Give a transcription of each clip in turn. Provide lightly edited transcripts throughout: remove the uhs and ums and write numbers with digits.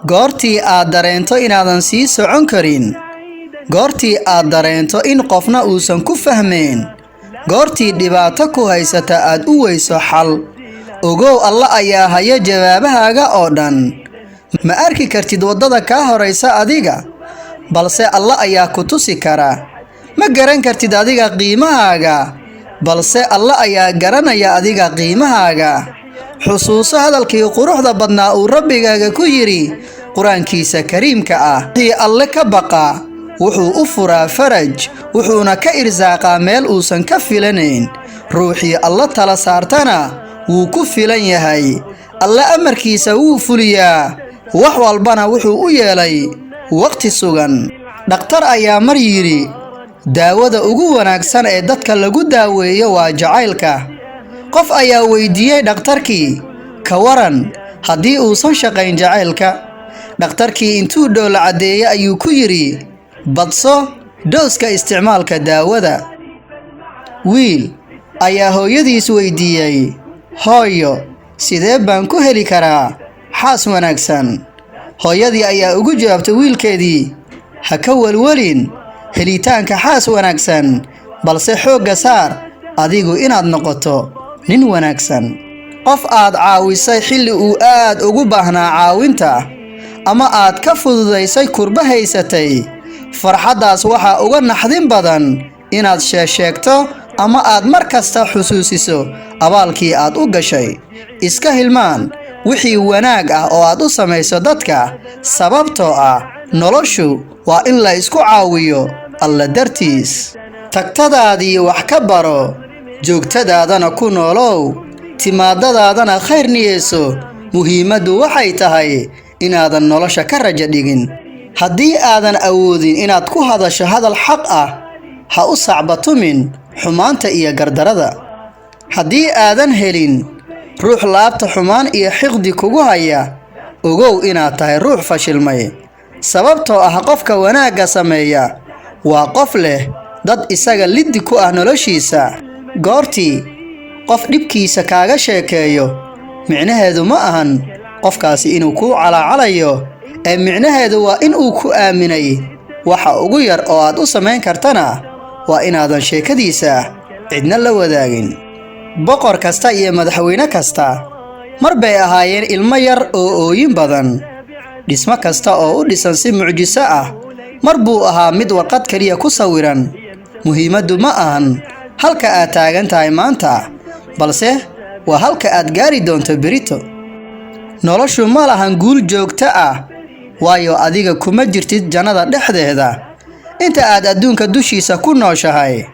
Goortii aad dareento inaadan sii socon karin, goortii aad dareento in qofna uusan ku fahmayn, goortii dhibaato ku haysata aad u weyso xal, ogow Alla ayaa haya jawaabahaaga oo dhan. Ma arki kartid waddada kaa horaysa adiga, balse Alla ayaa ku tusi kara. Ma garan kartid adiga qiimahaaga, balse Alla ayaa garanaya adiga qiimahaaga. Xusuuso hadalkii quruxda badnaa uu Rabbigaaga ku yidhi Qur-aankiisa kariimka ah: "Kii Alle ka baqa wuxuu u furaa faraj, wuxuuna ka irsaaqaa meel uusan ka filanayn. Ruuxii Alla tala saartana wuu ku filan yahay. Alle amarkiisa wuu fuliyaa, wax walbana wuxuu u yeelay waqti sugan." Dhakhtar ayaa mar yidhi, "Daawada ugu wanaagsan ee dadka lagu daaweeyo waa jacaylka." Qof ayaa weydiiyey dhakhtarkii, "Ka waran haddii uusan shaqayn jacaylka?" Dhakhtarkii intuu dhoola caddeeyey ayuu ku yidhi, "Badso dooska isticmaalka daawada." Wiil ayaa hooyadiis weydiiyey, "Hooyo, sidee baan ku heli karaa xaas wanaagsan?" Hooyadii ayaa ugu jawaabtay wiilkeedii, "Ha ka welwelin helitaanka xaas wanaagsan, balse xoogga saar adigu inaad noqoto nin wanaagsan." Qof aad caawisay xilli uu aad ugu baahnaa caawinta, ama aad ka fududaysay kurba haysatay, farxaddaas waxaa uga naxdin badan inaad sheesheegto ama aad mar kasta xusuusiso abaalkii aad u gashay. Iska hilmaan wixii wanaag ah oo aad u samayso dadka, sababtoo ah noloshu waa in la isku caawiyo Alla dartiis. Tagtadaadii wax ka baro, joogtadaadana ku noolow, timaadadaadana khayr niyeyso. Muhiimaddu waxay tahay inaadan nolosha ka rajo dhigin. Haddii aadan awoodin inaad ku hadasho hadal xaq ah, ha u sacbatumin xumaanta iyo gardarada. Haddii aadan helin ruux laabta xumaan iyo xiqdi kugu haya, ogow inaad tahay ruux fashilmay, sababtoo ah qofka wanaagga sameeya waa qof leh dad isaga liddi ku ah noloshiisa. Goortii qof dhibkiisa kaaga sheekeeyo, micnaheedu ma ahan qofkaasi inuu kuu calaacalayo, ee micnaheedu waa in uu ku aaminay. Waxa ugu yar oo aad u samayn kartana waa inaadan sheekadiisa cidna la wadaagin. Boqor kasta iyo madaxweyne kasta mar bay ahaayeen ilmo yar oo ooyin badan. Dhismo kasta oo u dhisan si mucjiso ah mar buu ahaa mid warqad keliya ku sawiran. Muhiimaddu ma ahan halka aad taagan tahay maanta, balse waa halka aad gaari doonto berito. Noloshu ma lahan guul joogto ah, waayo adiga kuma jirtid jannada dhexdeeda. Inta aad adduunka dushiisa ku nooshahay,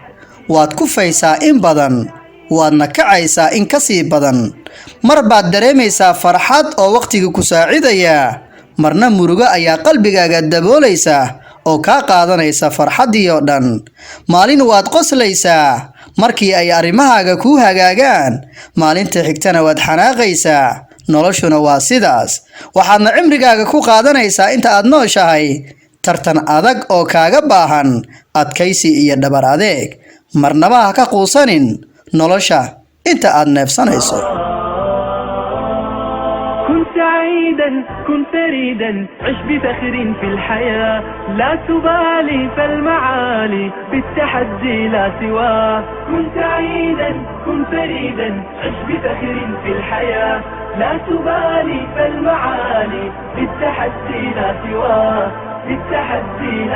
waad kufaysaa in badan, waadna kacaysaa in ka sii badan. Mar baad dareemaysaa farxad oo waqtiga ku saacidaya, marna murugo ayaa qalbigaaga daboolaysa oo kaa qaadanaysa farxaddii oo dhan. Maalin waad qoslaysaa markii ay arrimahaaga kuu hagaagaan, maalinta xigtana waad xanaaqaysaa. Noloshuna waa sidaas. Waxaadna cimrigaaga ku qaadanaysaa inta aad nooshahay tartan adag oo kaaga baahan adkaysi iyo dhabar adeeg. Marnaba ha ka quusanin nolosha inta aad neefsanayso. كن سعيدا، كن فريدا، عش بفخر في الحياة، لا تبالي فالمعالي بالتحدي لا سواه. كن سعيدا، كن فريدا، عش بفخر في الحياة، لا تبالي فالمعالي بالتحدي لا سواه، بالتحدي لا